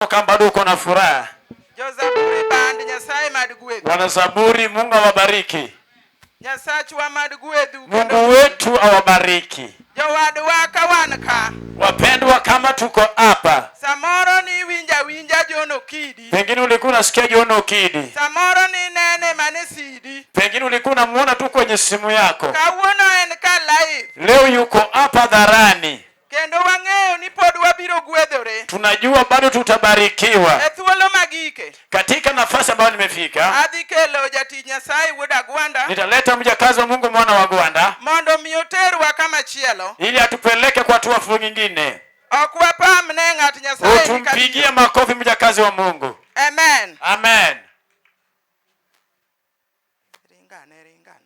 Kama bado uko na furaha. Jozaburi band Nyasaye mad gwedhu. Wanazaburi, Mungu awabariki. Nyasachwa mad gwedhu. Mungu wetu awabariki. Jowadwa ka wan ka. Wapendwa, kama tuko hapa, Samoro ni winja winja John Okidi. pengine ulikuwa unasikia John Okidi, Samoro ni nene mane CD. pengine ulikuwa unamuona tu kwenye simu yako. Kawuono en ka live. Leo yuko hapa dharani, Kendo wang'eyo ni pod wabiro gwedhore. tunajua bado tutabarikiwa E thuolo magike. katika nafasi ambayo nimefika. Adhi kelo jatich Nyasaye wuod Agwanda Nitaleta mjakazi wa Mungu mwana wa Gwanda mondo mi oterwa kama chielo. ili atupeleke kwa hatua nyingine. Ok wapam ne ng'at Nyasaye ni Utumpigie kabiro. makofi mjakazi wa Mungu. Amen. Amen. Ringane, ringane.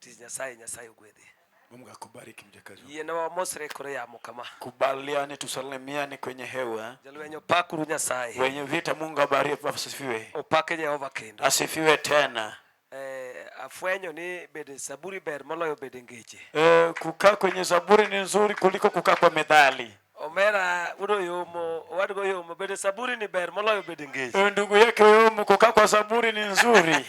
Tich Nyasaye, Nyasaye ogwedhi. Mungu akubariki mjakazi. Yiena wamosre koro yamo kama. Kubaliane, tusalimiane kwenye hewa. Jalweny opakuru Nyasaye. Wenye vita, Mungu abariki, asifiwe, Opake Jehova kendo. asifiwe tena. Eh, afwenyo ni bede saburi ber moloyo bede ngeche. E, kukaa kwenye zaburi ni nzuri kuliko kukaa kwa methali. Omera wuod Oyumo, owadgi Oyumo, bede saburi ni ber moloyo bede ngeche. E, ndugu yake Oyumo, kukaa kwa zaburi ni nzuri.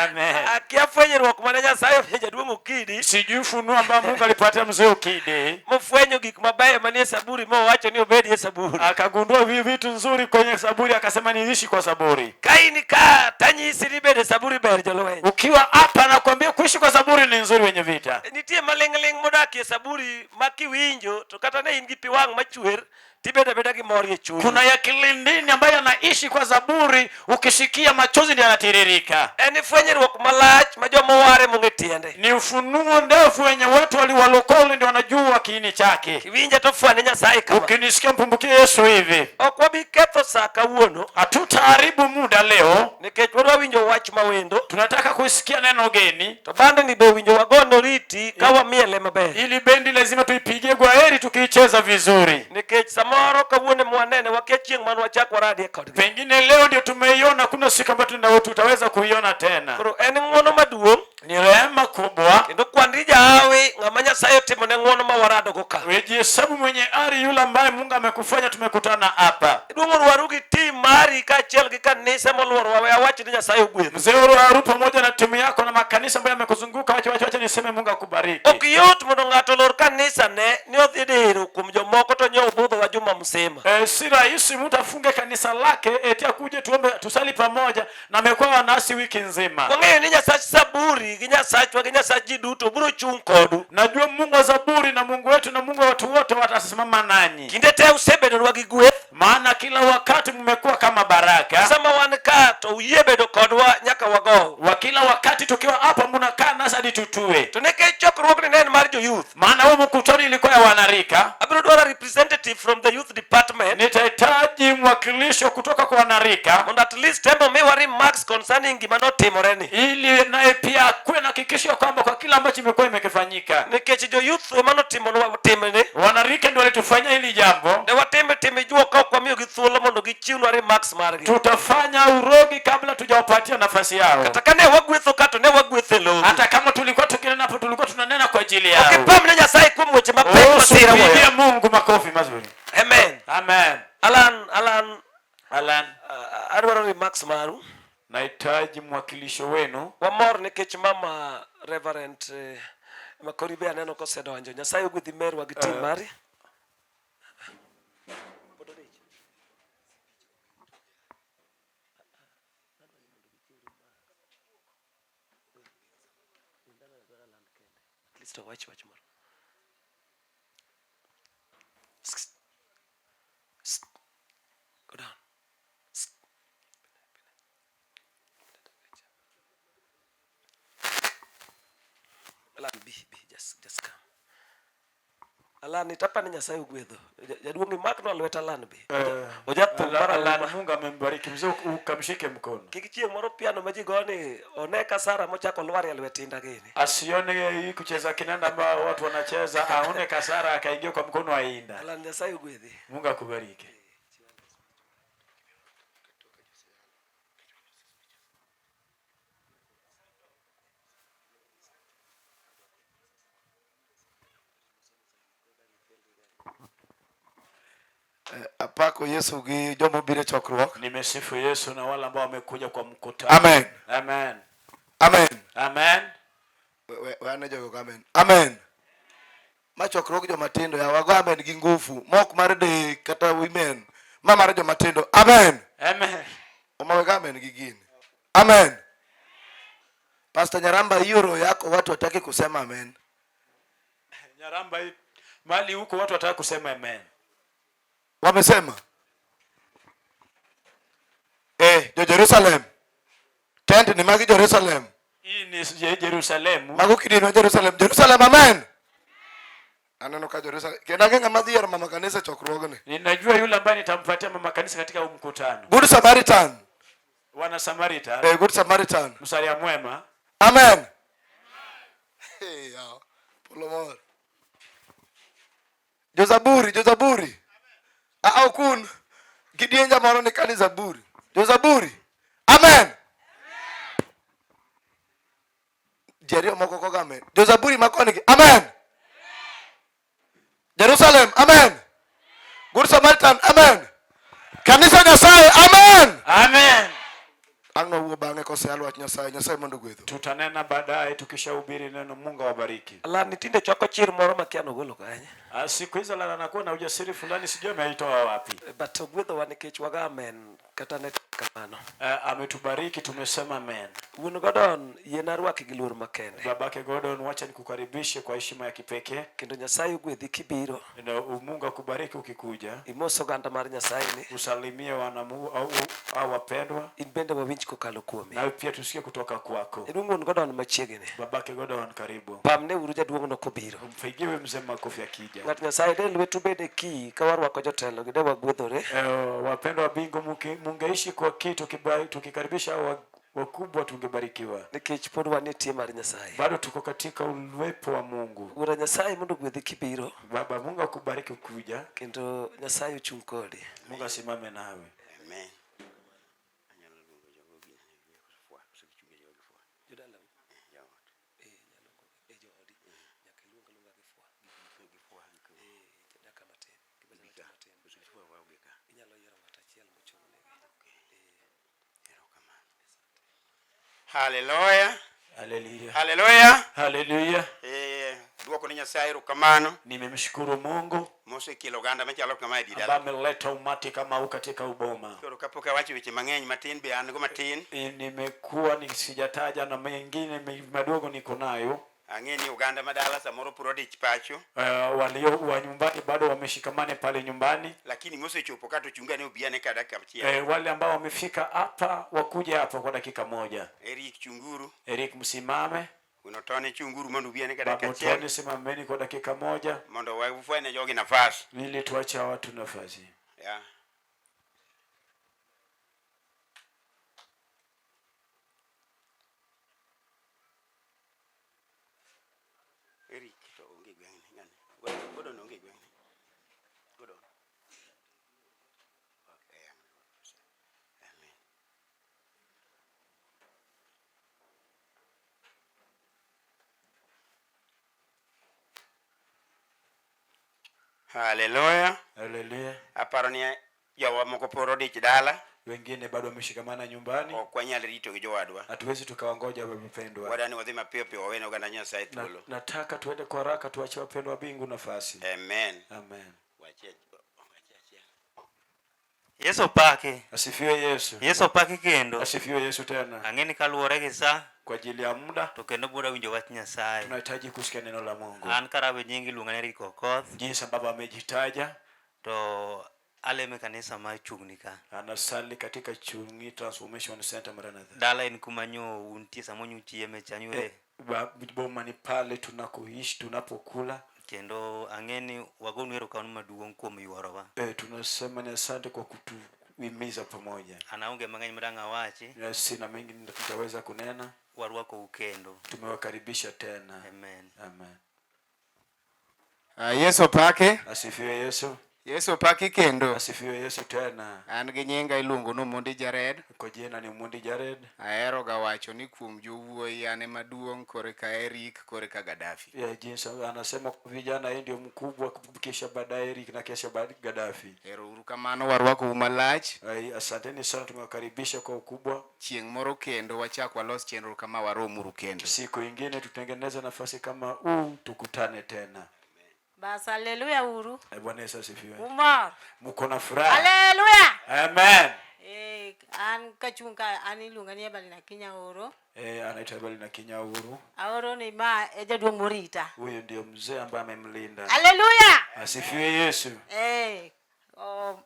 Amen. Akia fwenyruok mane Nyasaye omiyo jaduong' Okidi, Sijui funuo ambao Mungu alipatia mzee Okidi, mofwenyo gik mabeyo manie saburi mowacho ni obedie saburi. akagundua vitu nzuri kwenye zaburi, akasema niishi kwa zaburi. Ka in ka tanyisi ni bede saburi ber jolweny. Ukiwa hapa nakwambia kuishi kwa zaburi ni nzuri, wenye vita. Nitie maling'ling' modakie saburi ma kiwinjo to kata ne in gi pi wang' machwer tibedo abeda gi mor e chunyi. Kuna ya kilindini ambayo anaishi kwa zaburi, ukisikia machozi ndio yanatiririka. En fwenyruok malach ma joma oware mong'e tiende. Ni ufunuo ndefu wenye watu waliwalokole ndio wanajua kiini chake. Kiwinja to fwane Nyasaye kama. Ukinisikia mpumbukie Yesu hivi. Ok wabi ketho sa kawuono Hatutaharibu muda leo, nikech wadwa winjo wach mawendo tunataka kusikia neno geni. to bandni be winjo wagone oriti ka wamiele maber. Ili bendi lazima tuipigie gwaheri tukiicheza vizuri. Nikech samoro kawuono mwanene wakia chieng' man wachak waradie kodgi. Pengine leo ndio tumeiona, kuna siku ambayo tutaweza kuiona tena. Koro en ng'uono maduong' Ni rehema kubwa. kendo kwandi jahawi ng'ama Nyasaye otimo ne ng'uono ma waradogo ka. Wejihesabu mwenye ari yule ambaye Mungu amekufanya tumekutana hapa. Iduong'o rwaru gi tim mari kaachiel gi kanise moluorowa we awach ni Nyasaye ogwedhu. Mzee Oruaru pamoja na timu yako na makanisa ambayo yamekuzunguka, wacha wacha wacha niseme Mungu akubariki. Ok yot mondo ng'ato olor kanisa ne ni odhi diro kuom jomoko to nyo obudhowa juma msima. E, si rahisi mtu afunge kanisa lake eti akuje tuombe tusali pamoja na amekuwa nasi wiki nzima. Wang'eyo ni Nyasach Saburi gi Nyasachwa gi Nyasach ji duto biro chung' kodu. Najua Mungu wa Zaburi na Mungu wetu na Mungu wa watu wote watasimama nanyi, Kinde te usebedonwa gi gweth. maana kila wakati mmekuwa kama baraka. Sama wan ka to uyie bedo kodwa nyaka wagow. Wa kila wakati tukiwa hapa mnakaa nasi hadi tutue, To nikech chokruogni ne en mar jo youth, maana huu mkutano ilikuwa ya wanarika. abiro dwaro representative from the youth department Nitahitaji mwakilisho kutoka kwa wanarika mondo at least tembo miwa remarks concerning gima notimore ni. ili naye pia akuwe na hakikisho kwamba kwa kila ambacho imekuwa imekifanyika. Nikech jo youth ema notimonwa timni. Wanarika ndio walitufanyia hili jambo. Ne watime time juok ka ok wamiyogi thuolo mondo gichiwnwa remarks margi. Tutafanya urogi kabla tujawapatia nafasi yao. Kata ka ne wagwetho ka to ne wagwetho e logo. Hata kama tulikuwa tukinena hapo, tulikuwa tunanena kwa ajili yao. Ok ipam ne Nyasaye kuom weche mapek Oh, masira tupigie wuoyo. Mungu makofi mazuri. Amen. Amen. Alan, Alan, Alan, adwaro remarks maru. nahitaji mwakilisho wenu. Wamor nikech mama Reverend Makori be aneno kosedonjo. Nyasaye ogwedhi merwa gi tim mari. At least owach wach moro. Go down. Alan, be, just come. Alan, itapa ni Nyasaye ogwedho. Jaduong' imaknwa lwet Alan be. Ojathum mar Alan, aluma. Mungu amembariki mzee, ukamshike mkono. Kik chieng' moro piano ma ji go ni one ka Sara mochako lwar e lwet Inda gini. Asione hii kucheza kinanda ambao watu wanacheza, aone kasara akaingia kwa mkono wa Inda. Alan, Nyasaye ogwedhi. Mungu akubariki. Asepako Yesu gi joma obiro e chokruok. Nimesifu Yesu na wale ambao wamekuja kwa mkutano. Amen. Amen. Amen. Amen. We ane jogo go amen. Amen. Ma chokruog joma tindo ya wago amen gi ngufu. Mok mar dek kata women. Ma mar joma tindo. Amen. Amen. Oma wego amen gi gini. Amen. Pastor Nyaramba, hiyo roho yako watu wataki kusema amen. Nyaramba hii mali huko watu wataka kusema amen. Wamesema. Jo Jerusalem. Tent ni magi Jerusalem. Hii ni Jerusalemu. Mago kidieny ma Jerusalem. Jerusalem amen. Aneno ka Jerusalem. Kendo ang'e ng'ama dhi yiero mama kanisa e chokruogni. Ninajua yule ambaye nitampatia mama kanisa katika huu mkutano. Good Samaritan. Wana Samaritan. Good Samaritan. Msaria mwema. Amen. Hey, yao. Polo mor. Jozaburi, Jozaburi. Au kun. Kidienja moro ni kani Zaburi. Jozaburi. Amen. Jerio moko koga amen. Jozaburi makoni gi. Amen. Jerusalem, amen. Good Samaritan, amen. Kanisa Nyasaye, amen. Amen. Ang' nwawuo bang'e koseyal wach Nyasaye. Nyasaye mondo ogwedhu. Tutanena baadaye tukishahubiri neno. Mungu awabariki. Alan tinde chwako chir moro makia nogolo kanye. Siku hizi Alan anakuwa na ujasiri fulani, sijui ameitoa wapi. But ogwedhowa nikech wago amen kata ne kamano. Ametubariki, tumesema amen. Wuon Gordon, yiena arwaki gi luor makende. Babake Gordon, wacha nikukaribishe kwa heshima ya kipekee. Kendo Nyasaye ogwedhi kibiro. Na Mungu akubariki ukikuja. Imos oganda mar Nyasaye ni. Usalimie wanamu au wapendwa. In bende wawinj kokalo kuomi. Na pia tusikie kutoka kwako. Jaduong' Wuon Gordon machiegni. Babake Gordon, karibu. Pamne uru jaduong' no kobiro. Mpigiwe mzee makofi akija. Ng'at Nyasaye de lwetu bede ki ka warwako jotelo gi de wagwedhore. Wapendwa wa bingu, mungeishi kwa kitu tukikaribisha wakubwa tungebarikiwa. Nikech pod wan e tie mar Nyasaye. Bado tuko katika uwepo wa Mungu. Wuora Nyasaye mondo ogwedhi kibiro. Baba Mungu akubariki ukija. Kendo Nyasaye ochung' kodi. Mungu asimame nawe. Amen. Haleluya. Haleluya. Haleluya. Haleluya. Duoko ni Nyasaye erokamano. Nimemshukuru Mungu Mosekelo oganda machalo kama e dala. ambaye ameleta umati kama huu katika uboma. Koro kapok awacho weche mang'eny matin be an go matin. Nimekuwa nisijataja na mengine madogo niko nayo. Ang'e ni oganda madala samoro puro dich pacho. Walio wa nyumbani bado wameshikamana pale nyumbani. Lakini mosechopo kata ochunga ne obi ane ka dakika achiel. Wale ambao wamefika hapa wakuja hapa kwa dakika moja. Eric Chunguru. Eric msimame. Unotone Chunguru mondo obi ane ka dakika Baba achiel. Tony simameni kwa dakika moja. Mondo wafwene jogi nafas. Ili tuache watu nafasi. Yeah. Eric to onge gweng'ni ng'ani. Gordon onge gweng'ni. Gordon. Okay. Amen. Haleluya. Haleluya. Aparo ni jowa moko pod odich dala. Wengine bado wameshikamana nyumbani. Ok wanyal rito gi jowadwa. Hatuwezi tukawangoja wapendwa. Wadani wadhi mapiyo piyo wawene oganda Nyasaye thuolo. Nataka tuende kwa haraka tuache wapendwa bingu nafasi. Amen. Amen. Wachie achiel. Yesu opaki. Asifiwe Yesu. Yesu opaki kendo. Asifiwe Yesu tena. Ang'e ni kaluwore gi sa. Kwa ajili ya muda. To kendo bura winjo wach Nyasaye. Tunahitaji kusikia neno la Mungu. An karabe nyingi iluonga ni Eric Okoth. Jinsi ambavyo amejitaja. To aleme kanisa mar Chungni ka. Anasali katika Chungni Transformation Center Maranatha. Dala en kuma nyo untie samo nyo chieme cha nyure. Boma ni pale tunakoishi tunapokula. Kendo ang'e ni wagonu erokamano maduong' kuom yuorowa. Tunasema ni asante kwa kutuhimiza pamoja. An aonge mang'eny madang' awachi. Sina mengi nitaweza kunena. Warwakou kendo. Tumewakaribisha tena. Amen. Amen. Yesu opake. Asifiwe Yesu. Yesu opaki kendo. Asifiwe Yesu tena. An gi nyinga iluongo ni Omondi Jared. Kwa jina ni Omondi Jared. Ahero ga wacho ni kuom jowuoyi an ema duong' koreka Eric koreka Gaddafi. Ya jinsi anasema vijana, yeye ndio mkubwa, kisha baadaye Eric na kisha baadaye Gaddafi. Ero uru kamano warwakou malach. Ai, asanteni sana, tumewakaribisha kwa ukubwa. Chieng' moro kendo wachak walos chenro kama waromuru kendo. Siku ingine tutengeneze nafasi kama huu, tukutane tena. Bas, haleluya uru. Bwana Yesu asifiwe. Umor. Mko na furaha? Haleluya. Amen. An kachung' ka an iluonga ni Evelyn Akinya Oro. Anaitwa Evelyn Akinya Uru. Aoro ni ma e jaduong' morita. Huyu ndio mzee ambaye amemlinda. Haleluya. Asifiwe Yesu.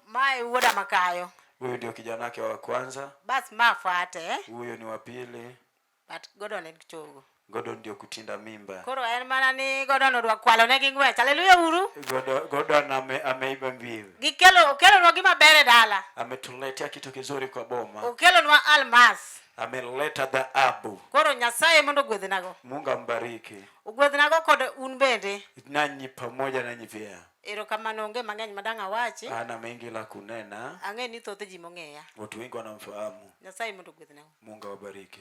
Ma e wuoda makayo. Huyu ndio kijana wake wa kwanza. Bas ma fuate. Huyu ni wa pili. But Gordon en chogo. Gordon ndio kutinda mimba. Koro en mana ni Gordon odwa kwalo ne gi ng'wech. Haleluya uru. Gordon ameiba mbio. Gikelo okelonwa gima ber e dala. Ametuletea kitu kizuri kwa boma. Okelonwa almas. Ameleta dhahabu. Koro Nyasaye mondo ogwedhnago. Mungu ambariki. Ogwedhnago kod un bende. Nanyi pamoja nanyi pia. Erokamano onge mang'eny madang' awachi. Ana mengi la kunena. Ang'e ni thoth ji mong'eya. Watu wengi wanamfahamu. Nyasaye mondo ogwedhnago. Mungu awabariki.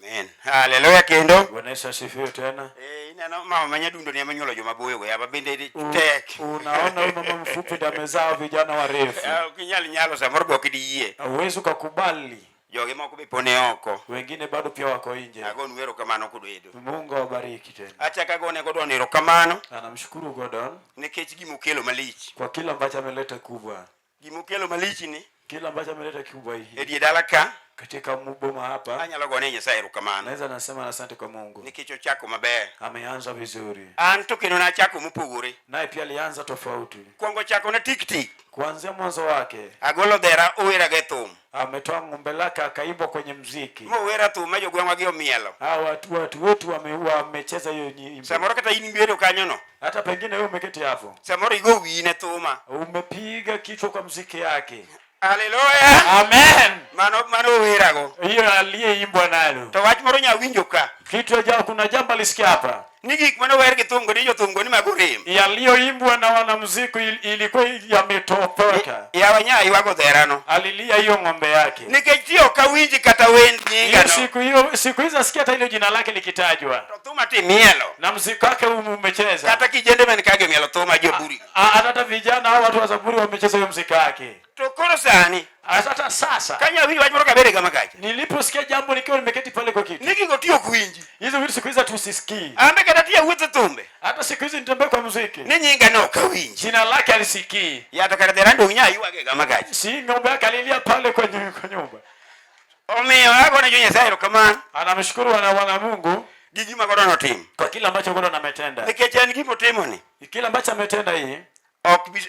Amen. Haleluya kendo. Bwana Yesu asifiwe tena. Ineno mama manyadundo ni ema nyuolo joma boyo go yaba bende tek. Unaona huyu mama mfupi ndiye amezaa vijana warefu. Ok inyal nyalo samoro be ok diyie. Huwezi ukakubali. Jogi moko be pone oko. Wengine bado pia wako nje. Agonu erokamano kudwedo. Mungu awabariki tena. Achako agone Gordon erokamano. Anamshukuru Gordon nikech gimokelo malich. Kwa kila ambacho ameleta kubwa. Gimokelo malich ni kila ambacho ameleta kubwa hii. E die dala ka katika boma hapa. Anyalo gone Nyasaye erokamano. Naweza nasema asante kwa Mungu. Nikech ochako maber. Ameanza vizuri. An to kendo nachako mopogore. Naye pia alianza tofauti. Kuongo chako na tik tik. Kuanzia mwanzo wake. Agolo dhera owera go e thum. Ametoa ng'ombe lake akaimba kwenye mziki. Mowera thum ma jogweng'wa gi omielo. Hawa watu wetu wamecheza hiyo nyimbo. Samoro kata in ibedo kanyo no. Hata pengine wewe umeketi hapo. Samoro igo wiyi ne thuma. Umepiga kichwa kwa mziki yake. Haleluya. Amen. Mano owerago. Hiyo aliyeimbwa nalo. To wach moro nya winjo ka. Kitu ja kuna jambo alisikia hapa. Ni gik mane ower gi thumgo ni jothumgo ni mago rem. Yaliyoimbwa na wanamuziki ilikuwa yametopoka. Yawa nya ywago dherano. Alilia hiyo ng'ombe yake. Nikech ti ok awinji kata wend nyinga no. Hiyo siku hizo asikia hata ile jina lake likitajwa. To thuma ti mielo. Na muziki wake umecheza. Kata kijende man kage mielo thuma joburi. Hata vijana hao watu wa Zaburi wamecheza hiyo muziki wake. To koro sani. Hata sasa. Kanya winjo wach moro kabere kama kacha. Niliposikia jambo nikiwa nimeketi pale kwa kiti. Ni gigo ti ok winji. Hizo vitu siku hizi hatusisikii. Ambe kata ti awuotho thumbe. Hata siku hizi nitembee kwa muziki. Ni nyinga no ok awinji. Jina lake alisikii. Ya to kare dhera dong nya ywage kama kacha. Si ng'ombe yake alilia pale kwa nyumba. Omiyo agone jo Nyasaye erokamano. Anamshukuru wana Mungu gi gima Gordon otimo. Kwa kila ambacho Gordon ametenda. Nikech en gima otimo ni. Kila ambacho ametenda hii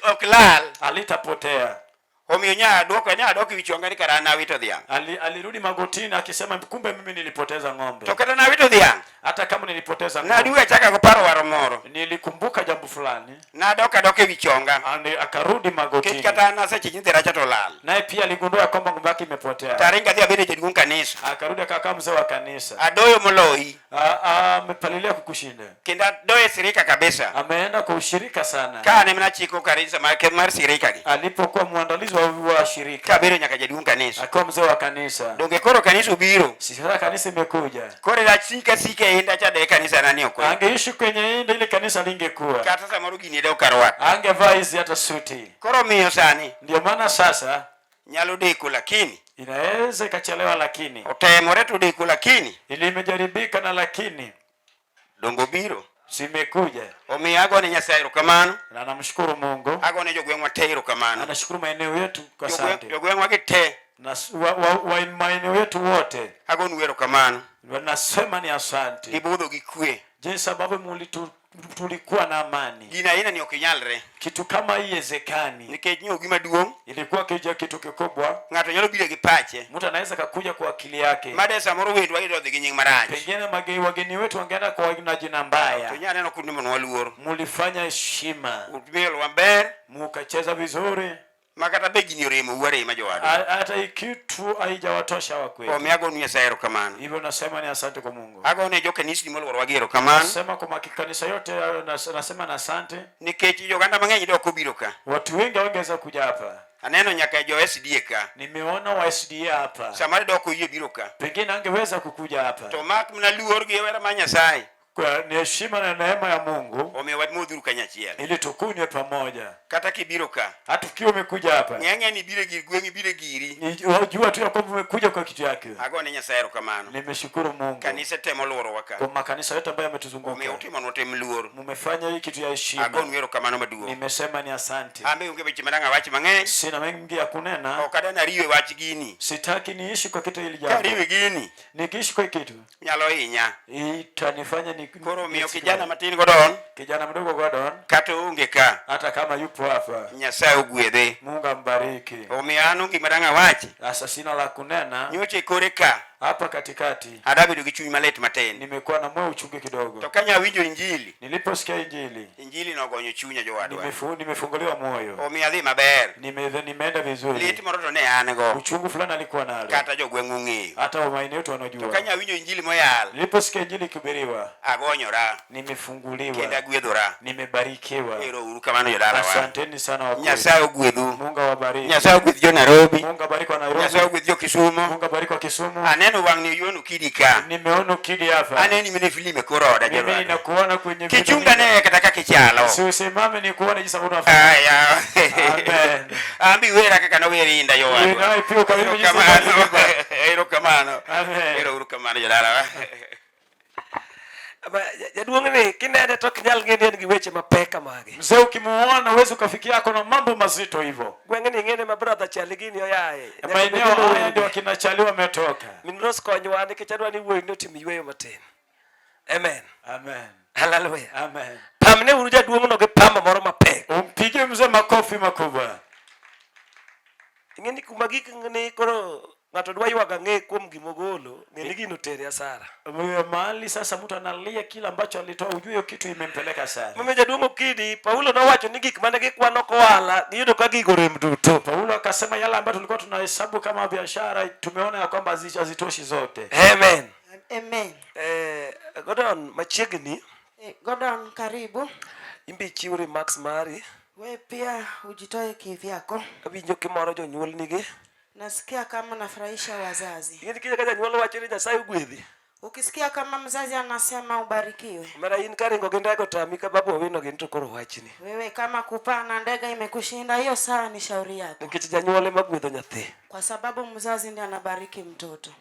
Ok lal. Alitapotea. Omiyo nya duoko nya dok ewi chonga ni kara an awito dhiang'. Alirudi magotini akisema kumbe mimi nilipoteza ng'ombe. To kata nawito dhiang'. Hata kama nilipoteza ng'ombe. Naduogo achako go paro waro moro. Nilikumbuka jambo fulani. Nadok adok ewi chonga. Akarudi magotini. Nikech kata an asechich ni dhera cha to lal. Naye pia aligundua kwamba ng'ombe yake imepotea. Taringa adhi abedo jaduong' kanisa. Akarudi akakaa mzee wa kanisa. Adoyo moloyi. Amepalilia kukushinda. Kendo adoyo sirika kabisa. Ameenda kwa ushirika sana. Ka an ema nachiko kanisa mar sirika gi. Alipokuwa mwandalizi wa shirika. Kabedo nyaka jaduong' kanisa. Akawa mzee wa kanisa. Donge koro kanisa obiro. Si sasa kanisa imekuja. Koro dasik asika e inda cha de kanisa nani ok. Angeishi kwenye inda ile kanisa lingekuwa. Kata samoro gini de ok arwako. Angevaa hizi hata suti. Koro miyo sani. Ndio maana sasa Nyalo deko lakini. inaweza ikachelewa, lakini Otemore to deko lakini. ili imejaribika na lakini Dongo biro. simekuja. Omiyo agone Nyasaye erokamano. Na namshukuru Mungu. Agone jogweng'wa te erokamano. Anashukuru maeneo yetu kwa asante. Jogweng'wa gi te. Na wa maeneo yetu wote. Agonu erokamano. Nasema ni asante. Gibudho gi kwe. Jinsi ambavyo tulikuwa na amani. Gina aina ni ok nyalre. Kitu kama hii haiwezekani. Nikech nyo gima duong'. Ilikuwa kija kitu kikubwa. Ng'ato nyalo biro gi pache. Mtu anaweza kakuja kwa akili yake. Made samoro wendwa gi odhi gi nying marach. Pengine wageni wetu wangeenda kwa na jina mbaya. To nya neno kundi mondo waluor. Mulifanya heshima. Umielo maber. Mukacheza vizuri. Ma kata be gini oremou arema jowadwa. Hata hii kitu haijawatosha wa kwetu. Omiyo agonu Nyasaye erokamano. Hivyo nasema ni asante kwa Mungu. Agone jokanisni moluorowa gi erokamano. Nasema kwa makanisa yote nasema na asante. Nikech joganda mang'eny dok obiro ka. Watu wengi hawangeweza kuja hapa. Aneno nyaka jo SDA ka. Nimeona wa SDA hapa. Samoro dok oyie biro ka. Pengine angeweza kukuja hapa. To mak mana luor gi hera mar Nyasaye. Kwa ni heshima na neema ya Mungu Omiyo wamodhuru kanyachiel. ili tukunywe pamoja. Kata kibiro ka. Hata ukiwa umekuja hapa, Ng'eng'e ni ibiro gir gweng' ibiro giri. Jua tu ya kwamba umekuja kwa kitu yake. Agone Nyasaye erokamano. Nimeshukuru Mungu Kanise te moluorowa ka. kwa makanisa yote ambayo Omiyo yametuzunguka. utimonwa tim luor. Mumefanya hii kitu ya heshima. Agonu erokamano maduong'. Nimesema ni asante. An be onge weche madang' awach mang'eny. Sina mengi ya kunena. Ok adwa nariwe wach gini. Sitaki niishi kwa kitu hili jambo. Kariwe gini Nikiishi kwa kitu nyalo hinya. itanifanya ni Koro omiyo kijana matin Gordon kijana mdogo Gordon kata oonge ka hata kama yupo hapa, Nyasaye ogwedhe. Mungu ambariki. Omiyo an onge gima dang' awachi. Sasa sina la kunena Nyocha e kore ka hapa katikati, ada bedo gi chuny malit matin. nimekuwa na moyo uchungu kidogo. To kanya awinjo injili, Niliposikia injili injili nogonyo chunya jowadwa. nimefunguliwa moyo, Omiyo adhi maber. nimeenda vizuri. Lit moro to ne an go. Uchungu fulani alikuwa nalo, Kata jogweng' ong'eyo. hata wamaini wetu To wanajua. kanya awinjo injili moyal, Niliposikia injili ikihubiriwa, agonyora kendo nimefunguliwa, agwedhora. nimebarikiwa. Ero uru kamano jodalawa. Asanteni sana wakuu. Nyasaye ogwedhu. Mungu awabariki. Nyasaye ogwedh jo Nairobi. Mungu abariki wa Nairobi. Nyasaye ogwedh jo Kisumo. Mungu abariki wa Kisumu. Aneno wang'ni yono kidi ka. Nimeona ukidi hapa. Aneni mine filim e kor oda Mimi jowadwa. ninakuona kwenye video. Kichunga ne kata kaka ichalo. Si usimame nikuone jinsi ambavyo unafanya. Aya. Amen. Ambi wera kaka nower inda jowadwa. Nawe pia ukaimba jinsi Erokamano. unavyoimba. Erokamano. Amen. Ero uru kamano jodalawa. Jaduong' ni kinene to ok inyal ng'e ni en gi weche mapek kamagi. Mzee ukimuona huwezi ukafikia ako na mambo mazito hivyo. Gweng'ni ing'e ni ma brother Chali gini oyaye. Nyaka Maeneo bed ni haya owinjo. ndio akina Chali wametoka. Min Rose konywa nikech adwa ni wuoyi ni otim yweyo matin. Amen. Amen. Hallelujah. Amen. Pamne uru jaduong'no gi pamba moro mapek. Umpige mzee makofi makubwa. Ing'e ni kuma gik ni koro ng'ato dwa ywago ang'e kuom gimogolo, ng'e ni gino tere asara. Mahali sasa mtu analia kila ambacho alitoa, ujue hiyo kitu imempeleka sana. Momiyo jaduong' Okidi, Paulo nowacho ni gik mane gikwano koala, giyudo ka gigo rem duto. Paulo akasema yale ambayo tulikuwa tunahesabu kama biashara tumeona ya kwamba hazitoshi zote. Amen. Amen. Gordon machiegni Gordon, karibu. imbe ichiw remarks mari. We pia ujitoe kivyako. Awinjo kimoro jonyuolnigi. Nasikia kama nafurahisha wazazi. Ing'e ni kaka janyuol wacho ni Nyasaye ogwedhi. Ukisikia kama mzazi anasema ubarikiwe, Omera in karingo gi ndege otami ka babu Owino gin to koro wachni. wewe kama kupaa na ndege imekushinda, hiyo saa ni shauri yako, Nikech janyuol ema gwedho nyathi. kwa sababu mzazi ndiye anabariki mtoto.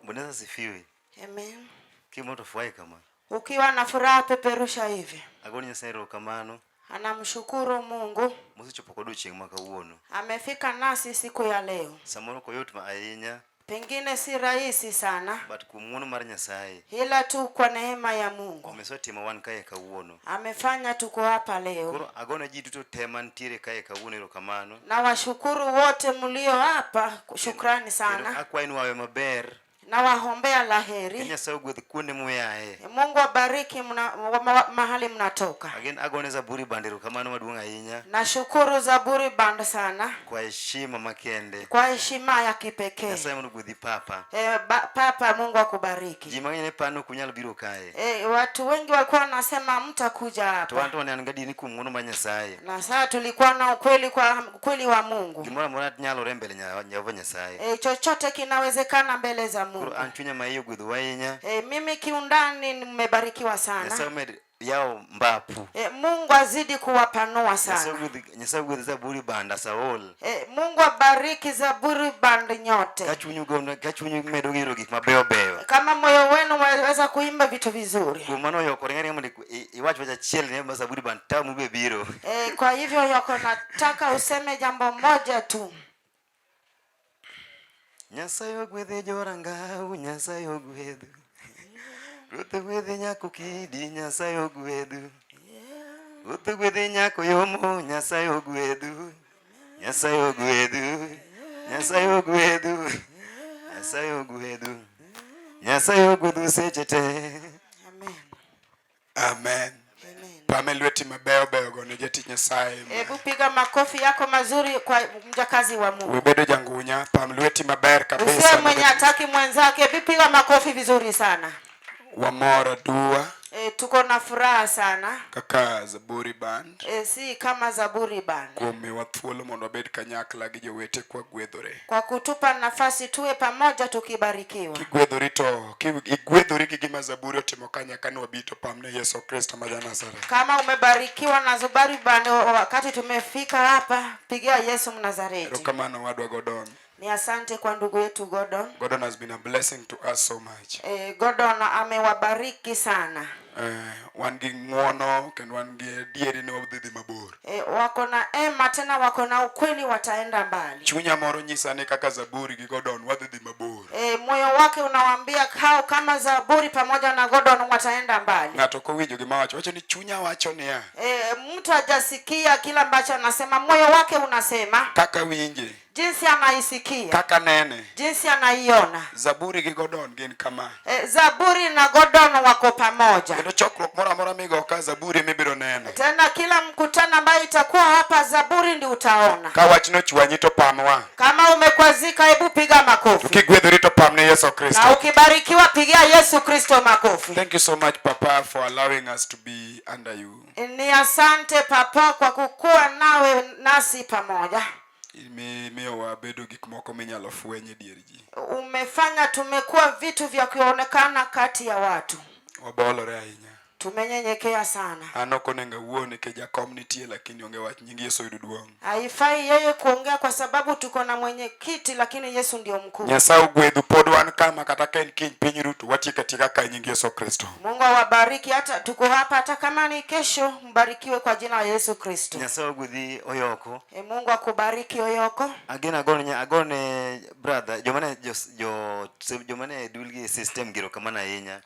Bwana Yesu asifiwe. Amen. Kimoto furahi kama. Ukiwa na furaha peperusha hivi. Agoni Nyasaye erokamano. Anamshukuru Mungu Mosechopo kod odiochieng' ma kawuono. amefika nasi siku ya leo. Samoro ok oyot ma ahinya, Pengine si rahisi sana, but kuom ng'wono mar Nyasaye, ila tu kwa neema ya Mungu omisetimo wan kae kawuono. amefanya tuko hapa leo. Koro agone ji duto te mantiere kae kawuono erokamano. Na washukuru wote mlio hapa, shukrani Kendo sana. akwayo ni wawe maber. Na waombea Kendo laheri. Nyasaye ogwedh kuonde muyae. Mungu abariki mahali mnatoka. Again agone Zaburi Band erokamano maduong' ahinya Nashukuru Zaburi Band sana kwa heshima makende. kwa heshima ya kipekee. Nyasaye mondo ogwedhi papa. Papa, Mungu akubariki. Ji mang'eny ne paro ni ok unyal biro kae. Watu wengi walikuwa wanasema mtakuja To hapa, wan to ne an gadier ni kuom ng'wono mar Nyasaye, na sasa tulikuwa na ukweli kwa ukweli wa Mungu. gimoro amora nyalore mbele Jehova Nyasaye. Chochote kinawezekana mbele za Mungu. Koro an chunya ma iye ogwedhou ahinya. Mimi kiundani nimebarikiwa Nyasaye sana. omed yawo mbapu. Mungu azidi kuwapanua Nyasaye sana. Nyasaye ogwedh Zaburi Band as a whole. Mungu abariki Zaburi Band nyote. Ka chunyu gono, ka chunyu medo gero gik mabeyo beyo. Kama moyo wenu waweza kuimba vitu vizuri. Kuom mano Yoko ringa ringa mondo iwach wach achiel ne ma Zaburi Band tamu be biro. Kwa hivyo Yoko, nataka useme jambo moja tu. Nyasaye ogwedhe jorangau, Nyasaye ogwedhu. Ruoth ogwedhe nyako kidi, Nyasaye ogwedhu. Ruoth ogwedhe nyako yomo, Nyasaye ogwedhu. Nyasaye ogwedhu. Nyasaye ogwedhu. Nyasaye ogwedhu. Nyasaye ogwedhu seche te. Amen. Amen. Amen. Pame lweti. lweti mabeyo beyo go ne jatich Nyasaye. Hebu piga makofi yako mazuri kwa mjakazi wa Mungu. Webedo jangunya, pam lweti maber Usiwe kabisa. mwenye hataki mwenzake, hebu piga makofi vizuri sana. Wamor aduwa Tuko na furaha sana kaka Zaburi Band si kama Zaburi Band kuom miwa thuolo mondo wabed kanyakla gi jowete kwagwedhore. kwa kutupa nafasi tuwe pamoja tukibarikiwa. Kigwedhori to igwedhori gi gima Zaburi otimo ka nyaka nwabi to pamne Yesu Kristo ma ja-Nazareth. Kama umebarikiwa na Zaburi Band wakati tumefika hapa, pigia Yesu Mnazareti. Erokamano wadwa Gordon. Ni asante kwa ndugu yetu Gordon. Gordon has been a blessing to us so much. Gordon amewabariki sana. Wan gi ng'uono kendo wan gi adieri ni wadhi dhi mabor. Wako na ema tena wako na ukweli, wataenda mbali. Chunya moro nyisa ni kaka Zaburi gi Gordon wadhi dhi mabor. Moyo wake unawaambia hao kama Zaburi pamoja na Gordon wataenda mbali. Ng'ato kowinjo gima wacho, wacho ni chunya wacho niya. Mtu hajasikia kila ambacho anasema, moyo wake unasema Kaka winje, jinsi anaisikia, kaka nene. jinsi anaiona. Zaburi gi Gordon gin kama. Zaburi na Gordon wako pamoja. Kendo chokruok moro amora migo ka Zaburi mibiro neno. Tena kila mkutano ambayo itakuwa hapa, Zaburi ndio utaona. Ka wachno chwanyi to pamwa. Kama umekwazika, hebu piga makofi. Kigwedhori to pamne Yesu Kristo. Na ukibarikiwa, pigia Yesu Kristo makofi. Thank you so much Papa for allowing us to be under you. Ni asante Papa kwa kukuwa nawe nasi pamoja. Imiyo wabedo gik moko minyalo fweny e dier ji. Umefanya tumekuwa vitu vya kuonekana kati ya watu. Wabolore ahinya. Tumenyenyekea sana. An ok onego awuo nikech jakom nitie lakini onge wach nying Yesu oyud duong'. Haifai yeye kuongea kwa sababu tuko na mwenyekiti, lakini Yesu ndio mkuu. Nyasaye ogwedhu pod wan kama kata ka en kiny piny ru to watieko atieka ka e nying Yesu Kristo. Mungu awabariki, hata tuko hapa, hata kama ni kesho, mbarikiwe kwa jina la Yesu Kristo. Nyasaye ogwedhi Oyoko. Mungu akubariki Oyoko. Ageno agone brother jomane jo jomane dulgi system giro kamano ahinya.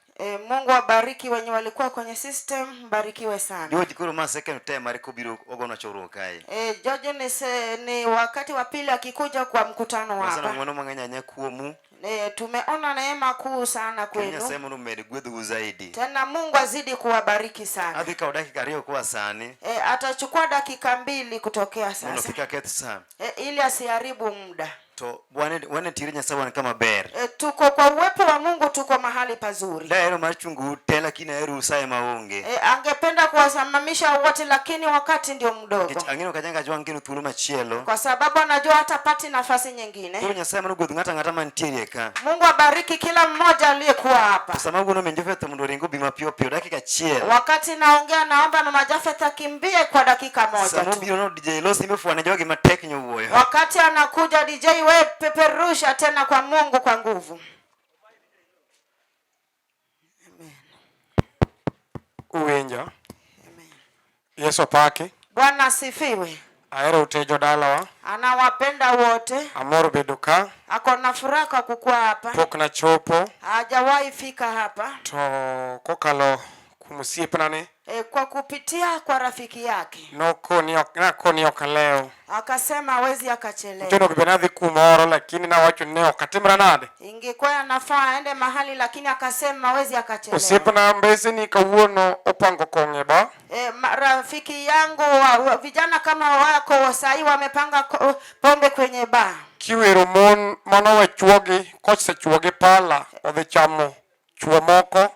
Mungu abariki wenye walikuwa kwenye system, mbarikiwe sana. George koro ma second time mare kobiro ogonwa chokruok kae. George ni wakati wa pili akikuja kwa mkutano Nyasaye hapa. ng'wono mang'eny ahinya kuomu. Tumeona neema kuu sana Kendo Nyasaye kwenu. mondo omed gwedhou zaidi. Tena Mungu azidi kuwabariki sana. Adhi kawo dakika ariyo koa sani Atachukua dakika 2 kutokea mondo sasa. kik aketh sa. Ili asiharibu muda. To wane tire Nyasaye wan kama ber. Tuko kwa uwepo wa Mungu, tuko mahali pazuri. Dahero mar chungo te lakini ahero sa ema onge. Angependa kuwasimamisha wote lakini wakati ndio mdogo. Nikech ang'eyo kanyanga jwang' kendo thuolo machielo. Kwa sababu anajua hatapati nafasi nyingine. Koro Nyasaye mondo ogwedh ng'ato ang'ata mantiere ka. Mungu abariki kila mmoja aliyekuwa hapa. To sama awuono min Jafeth mondo oring obi mapiyo piyo dakika achiel. Wakati naongea naomba mama Jafeth akimbie kwa dakika moja Sama tu. obiro no DJ Losi imefwane jogi matek nyowuoyo. Wakati anakuja DJ we peperusha tena kwa Mungu kwa nguvu. Amen. Uwinjo? Amen. Yesu opaki. Bwana asifiwe. Ahero ute jodalawa. Anawapenda wote. Amor bedo ka. Ako na furaha kwa kukua hapa. Pok nachopo. Hajawahi fika hapa. To kokalo kuom osiepna ni. Kwa kupitia kwa rafiki yake. Nakoni ok alew. Akasema hawezi akachelewa. Nicho onego adhi kumoro lakini nawacho ni ok atimra nade. Ingekuwa anafaa aende mahali lakini akasema hawezi akachelewa. Osiepna mbeseni kawuono opango kong'e ba. Rafiki yangu vijana kama wako sahi wamepanga pombe kwenye bar. Kiwero mon manowe chuogi kosechuogi pala odhi chamo chuo moko.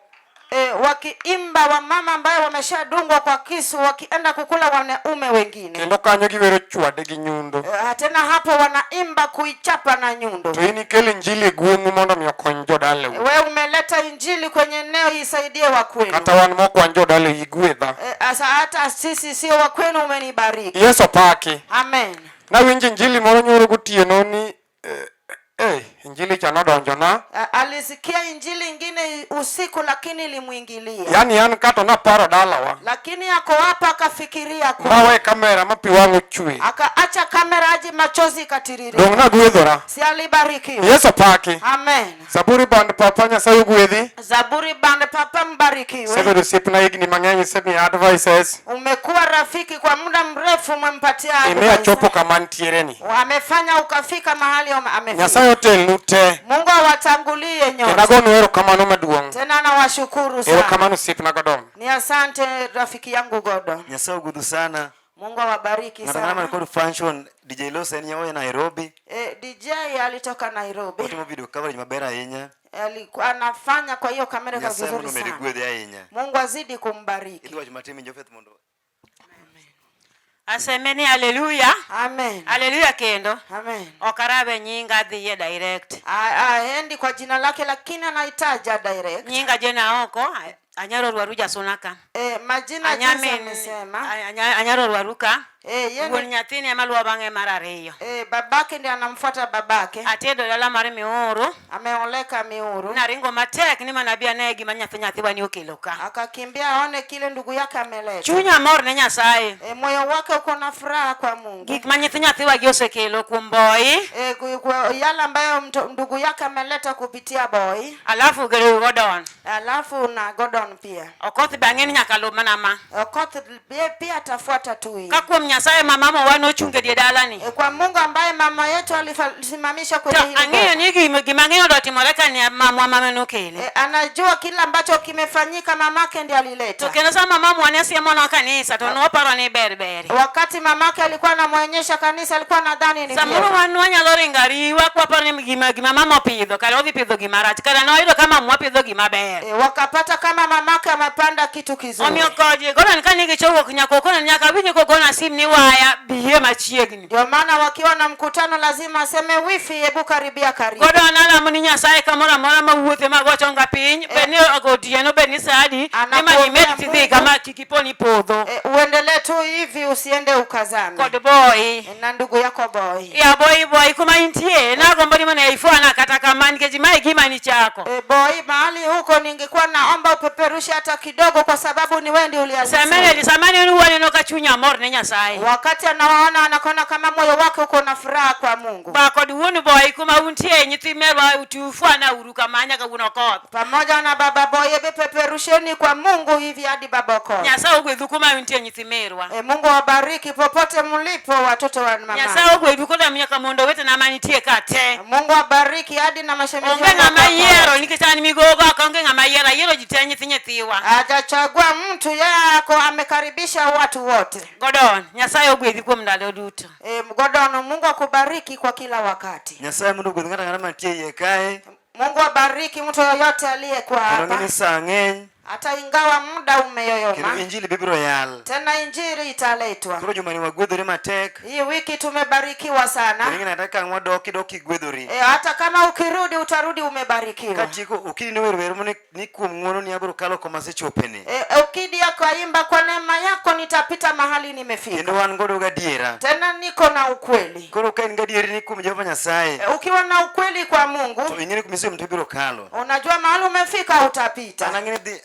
Wakiimba wamama ambayo wameshadungwa kwa kisu wakienda kukula wanaume wengine. Kendo kanyo giwero chwade gi nyundo. Tena hapo wanaimba kuichapa na nyundo. To in ikelo injili e gweng'u mondo mi okony jodalau. Wewe umeleta injili kwenye eneo isaidie wa kwenu. Kata wan mok wan jodalau igwedha. Asa hata sisi sio wa kwenu, umenibariki. Yesu opaki. Amen. Nawinjo injili moro nyoro gotieno ni injili cha nodonjona. Alisikia injili ingine usiku lakini ilimuingilia. Yani an kato naparo dalawa. Lakini ako hapa akafikiria kwa. Mawe kamera ma pi wang' ochwe. Akaacha kamera aje machozi ikatiririka. Dong' nagwedhora. Si alibarikiwa. Yesu opaki. Amen. Zaburi Band Papa Nyasaye ogwedhi. Zaburi Band Papa mbarikiwe. Isebedo osiepna higni mang'eny, isemiya advices. Umekuwa rafiki kwa muda mrefu, umempatia Imiya advice. chopo kama ntiere ni. Amefanya ukafika mahali amefika. Nyasaye otelnu te. Mungu awatangulie Kendo nyote. agonu erokamano maduong'. Tena na Anashukuru sana. Erokamano osiepna Gordon. Ni asante rafiki yangu Gordon. Nyasaye ogudhu sana. Mungu awabariki Ng'ato ang'ata man sana. kod function DJ Los en nyaoya Nairobi. DJ alitoka Nairobi. Otimo video coverage maber ahinya. Alikuwa anafanya kwa hiyo kamera kwa Nyasaye vizuri mondo omed sana. gwedhe ahinya. Mungu azidi kumbariki. Idhi wacho matin winjo Faith mondo Aseme ni haleluya. Amen. Haleluya kendo. Amen. Ok arabe nyinga adhiye direct. Aendi kwa jina lake lakini anaitaja direct. Nyinga jena oko anyaro rwaru jasuna ka. Majina jinsi amesema. Anyaro rwaru ka. Yeye Wuon nyathini ema luwo bang'e mar ariyo. Babake ndiye anamfuata babake. Atedo dala mar Miuru. Ameoleka Miuru. Naringo matek ni mana bi ane gima nyathi nyathiwa ni okelo ka. Akakimbia aone kile ndugu yake ameleta. Chunya mor ne Nyasaye. Moyo wake uko na furaha kwa Mungu. Gik ma nyithi nyathiwa gi osekelo kuom Boy. Kwa yale ambayo ndugu yake ameleta kupitia Boy. Alafu Gordon. Alafu na Gordon pia. Okoth be ang'e ni nyaka luw mana ma. Okoth pia atafuata tu hii. Ka kuom Nyasaye ma mama wa nochunge die dalani. Kwa Mungu ambaye mama yetu alisimamisha kwenye To hili ang'eyo boma. ni gima ang'eyo do timore ka ni mamwa mama nokele. Anajua kila ambacho kimefanyika mamake ndiye alileta. To kendo sama mamwa ne siemonwa kanisa to noparo ni ber ber. Wakati mamake alikuwa anamwonyesha kanisa alikuwa nadhani ni Samoro vyema. wan wanyalo ringo ariwa kwaparo ni gima mama opidho kare odhi pidho gima rach kare noyudo ka mamwa pidho gima ber. Wakapata kama mamake amepanda kitu kizuri. Omiyo koji Gordon ka nigi chowuok nyaka okona nyaka winji kogona sim ni waya biye machiegni. Ndio maana wakiwa na mkutano lazima aseme wifi, hebu karibia karibu. Gordon alamo ni Nyasaye kamoro amora mawuothe mago chonga piny bed ni otieno bed ni saa adi ni Anakuombea ma imed tidhi Mungu. kama kik ipo ni podho. Uendelee tu hivi usiende ukazame. Kod Boy. Na ndugu yako Boy. Ya Boy Boy kuma intie nagombo ni mana ifwana kata kama nikech mae gima ni chako. Boy mahali huko ningekuwa naomba upeperushe hata kidogo kwa sababu ni wewe ndiye ulianzisha. Samene samane ni waneno ka chunya mor ne Nyasaye. Wakati anawaona anaona kama moyo wake uko na furaha kwa Mungu. Ba kod wuon Boy kuma untie nyithi merwa utufwana uru kama nyaka wuon Okoth. Pamoja na baba Boy, hebu peperusheni kwa Mungu hivi hadi baba Okoth. Nyasaye ogwedhu kuma untie nyithi merwa. Mungu awabariki popote mlipo watoto wa mama. Nyasaye ogwedhu koda nyaka mondo wetena manitie ka te. Mungu awabariki hadi na mashemeji. Onge wangu ng'ama hapa. yiero nikech an migogo ok onge ng'ama yiero ayiero ji te nyithi nyithiwa. Hajachagua mtu, yeye ako amekaribisha watu wote. Gordon, Nyasaye ogwedhi kuom ndalo duto. Gordon, Mungu akubariki kwa kila wakati. Nyasaye mondo ogwedh ng'ato ang'ata mantie iye kae. Mungu abariki mtu yoyote aliyekuwa Kendo hapa. ng'e ni saa ng'eny. Hata ingawa muda umeyoyoma. Kendo injili bibiro yal. Tena injili italetwa. Koro jumani wagwedhore matek. Hii wiki tumebarikiwa sana. Kendo ing'e ni kata ka ang' wadok idok kigwedhori. Hata kama ukirudi utarudi umebarikiwa. Katieko Okidi nower wer moro ni kuom ng'wono ni abiro kalo kama asechopeni. Okidi akaimba kwa neema yako nitapita mahali nimefika. Kendo wan godo gadiera. Tena niko na ukweli. Koro ka in gadieri ni kuom Jehova Nyasaye. Ukiwa na ukweli kwa Mungu. To ing'e ni kuma isechopo to ibiro kalo. Unajua mahali umefika utapita.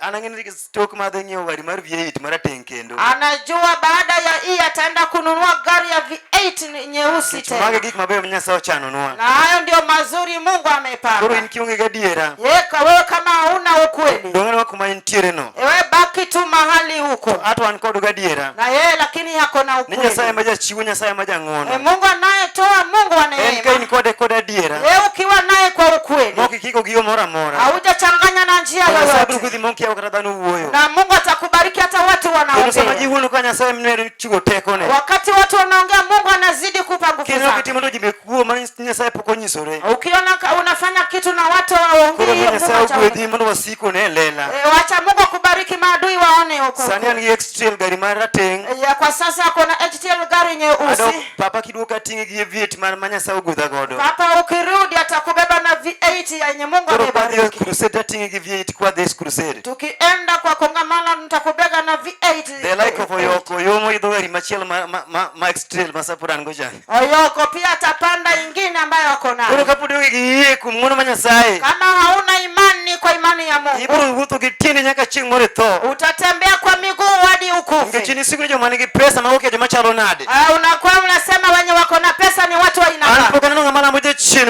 An ang'e ni tok madhi ng'iewo gari mar V8 marateng' kendo. Anajua baada ya hii ataenda kununua gari ya V8 nyeusi Nikech tena. mago e gik mabeyo ma Nyasaye ochanonwa. Na hayo ndio mazuri Mungu amepanga. Koro in kionge gadiera. Yeka wewe kama hauna ukweli. Dong' anena kuma intiere no. Wewe baki tu mahali huko. Ato an kod gadiera. Na yeye lakini yako na Ni ukweli. Nyasaye ma jachiwo, Nyasaye ma jang'wono. Mungu anayetoa, Mungu wa En neema. ka in kode kod adiera. Wewe ukiwa naye kwa ukweli. Mok ikiko gi yo moro amora. Haujachanganya na njia To Nyasaye yoyote. biro gwedhi mok kiawa kata dhano wuoyo. Na Mungu atakubariki hata watu Kendo sama ji wanaongea. wuoyo ka Nyasaye medo chiwo tekone. Wakati watu wanaongea Mungu anazidi kupa nguvu Kendo zake. kitimo to ji be kuo ma Nyasaye pok onyisore. Ukiona unafanya kitu na watu hawaongei, Koro Mungu Nyasaye ataona. ogwedhi mondo wasiki one e lela. Wacha Mungu akubariki maadui waone huko. Sani an gi X-Trail gari mar rateng'. Ya, kwa sasa kuna HTL gari nyeusi. Adok papa kiduogo ating'e gi V8 mar ma Nyasaye ogwedha godo. Papa ukirudi atakubeba na V8 yenye Mungu Koro kwadhi e amebariki. crusade ating'e gi V8 kwadhi e crusade. Tukienda kwa kongamano nitakubeba na V8. The like of Oyoko, Oyomo idho gari machielo ma X-Trail ma sapod an go cha. Oyoko pia atapanda ingine ambayo ako Koro nayo. kapod ionge gi yie kuom ng'wono mar Nyasaye, Kama hauna imani kwa imani ya Mungu, ibiro wuotho gi tiendi nyaka chieng' moro itho. utatembea kwa miguu hadi ukufe. Nikech in isiko ni joma nigi pesa ma okia joma chalo nade. Unakuwa unasema wenye wako na pesa ni watu wa aina An gani? pok aneno ng'ama lamo jachien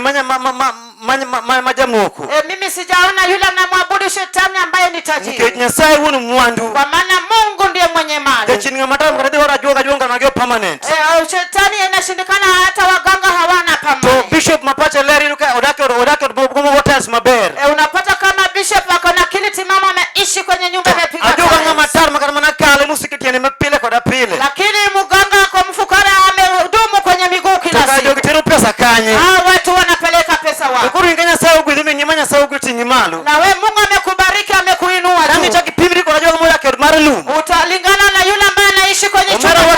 ma jamoko. Mimi sijaona yule anamwabudu shetani ambaye ni tajiri. Nikech Nyasaye wuon mwandu. Kwa maana Mungu ndiye mwenye mali. Jachien ng'ama tam kata dhi oro ajuoga ajuoga ng'ama permanent. Shetani inashindikana hata waganga hawana To permanent. bishop ma pache ler iyudo ka odak e od Bomo hotels maber. Unapata kama bishop ako na akili timamu malo. Na we Mungu amekubariki, amekuinua Dang' juu. ichak ipimri kod jogo modak e ot mar lum. Utalingana na yule ambaye anaishi kwenye Omera chumba